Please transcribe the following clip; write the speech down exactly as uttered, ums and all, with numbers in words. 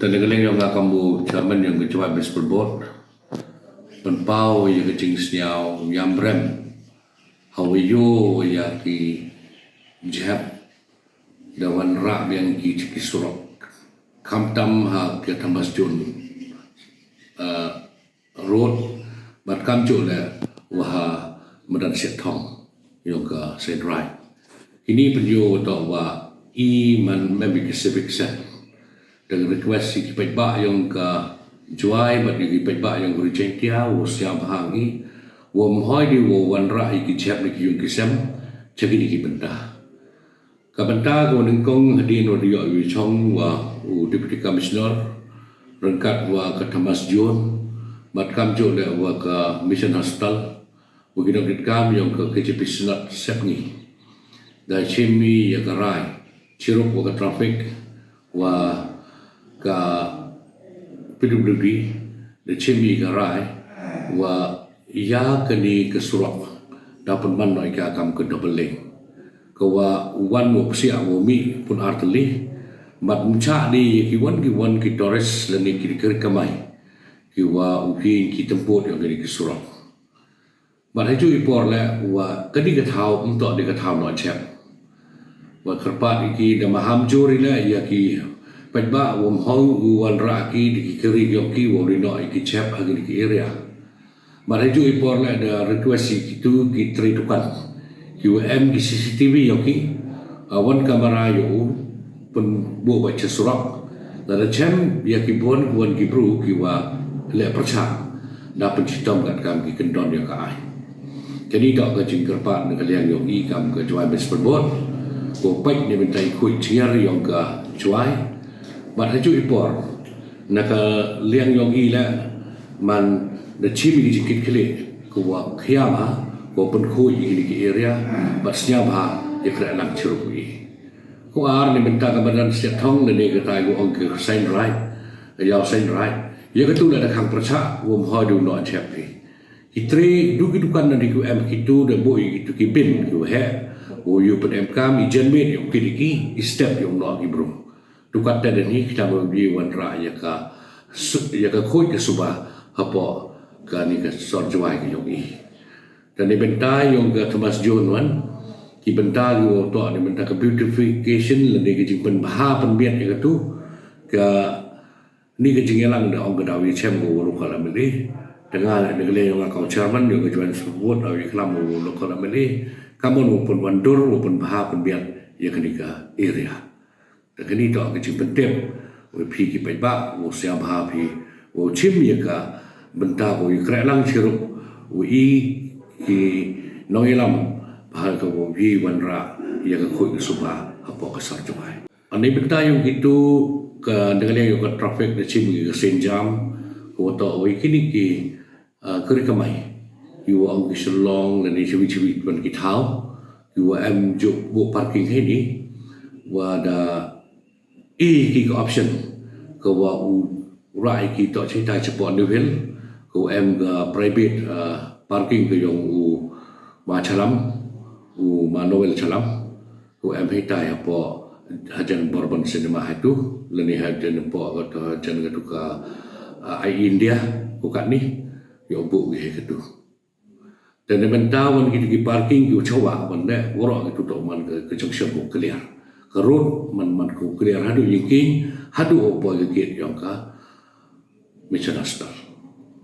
Te na ka liang yong nga kam u chairman yong ka Jowai Municipal Board, pynpaw ya ka jingsñiaw yamrem ha wa yoh ya ki jhep da wanrah biang ki cha ki surok, khamtam ha ka Thomas Jones, ah, Road, bad kamjooh leh wa ha Madan Siathong yong ka Saint Wright. Kini pynyoo toh wa i man member ka civic sen. Te request ya ki paidbah yong ka Jowai bad ya ki paidbah yong ka Ri Jaiñtia wow sñiawbha ngi, wa ym hoi de wow wanrah ya ki jhep na ki yung ki sem cha kini ki bynta. Ka bynta ka wa nyngkong hadien wa da yoh i chong wa u Deputy Commissioner ryngkat wa ka Thomas Jones, bad kamjooh leh wa ka Mission Hospital, wa ki nongkitkam yong ka K J P Synod Sepngi, da chim i ya ka rai chirup wa ka traffic, wa ka P W D da chim i ka rai wa ya kani ka surok da pynman noh i ka kam ka double lane, ka wa wan wa psiah wa mih pun artylli, bad mynchah de ya ki wan ki wan ki tourist lane ki kari kamai ki wa u ki ki tempot yong kani ka surok. Bad hajooh i por leh wa kani ka thaw ym toh de ka thaw noh jhep. Wa kyrpad i ki da maham jur i leh ya ki paidbah wa ym hoi u wanrah ki de ki kari yong ki wow ri noh i ki jhep ha kini ki area. Bad hajooh i por leh da request i ki tu ki tre dukan ki wa em ki C C T V yong ki, ah, wan kamera yow u pynbooh bha cha surok. Lada chem ya ki bun ki wan ki bru ki wa leh pyrchah, da pynchitom katkam ki kyndon yong ka aiñ. Kani toh ka jingkyrpad na ka liang yong i kam ka Jowai Municipal Board, wow peit na bynta i khuid chngiar yong ka Jowai. Bad hajooh i por na ka liang yong i leh man da chim i ki jingkitkhlieh ka wa khia bha, ka wa pynkhuid i kini ki area, bad sñiawbha ya krehlang chirup i. Ka ar na bynta ka Madan Siathong lane ka tai ka ong ka Saint Wright, yaw Saint Wright. Ya ka tu leh da khang pyrchah wa ym hoi de u noh jhep i. Ki tre du ki dukan na di ki em ki tu da booh i ki tu ki bin ki wa heh, wow yoh pynemkam i janmiet yow kit i ki, i step yow noh ki bru. Dukan te da ni ki tang wa wanrah ya ka su-, ya ka khuid ka suba hapoh kani ka sor Jowai ka yong i. Te na bynta yong ka Thomas Jones wan, ki bynta ki wa toh na bynta ka beautification lane ka jingpynbha pynbiat ya ka tu, kani ka jingyalang da ong ka daw ya chem ka wa local M L A. Te nga leh na ka liang yong nga kam u chairman yong ka Jowai Municipal Board daw ya klam wa local M L A, kam u pynwandur wa pynbha pynbiat ya kani ka area. Te kani toh ka jingpyntip wa phi ki paidbah, wow sñiawbha phi, wow chim ya ka bynta wow ya krehlang chirup, wa i ki nongyalam bha ka wow ya wanrah ya ka khuid ka suba hapoh ka sor Jowai. Na bynta yong ki tu ka, na ka liang yong ka traffic da chim i ka sien jam, ka wa toh wa i kini ki ah, kari kamai, ki wa ong ki Shillong lane chiwi chiwi wan ki thaw, ki wa em jooh booh parking heini, wa da i ki ka option ka wa u rah i ki toh chaitai chapoh New Hill, ka wa em ka private, ah, parking ka yong u Ma Chalam, u Ma Noel Chalam, ka wa em heitai hapoh hajan Bourbon Cinema haitu, lane hajan hapoh ka tu hajan ka tu ka, ah, Air India, ka katni, yow booh ki heitu. Te na bynta wan ki tu ki parking ki wa chawa wan de, waroh ki tu toh man ka, ka junction ka wa clear. Ka road man man ka wa clear hadooh yingkieng, hadooh wa poi ka gate yong ka Mission Hospital.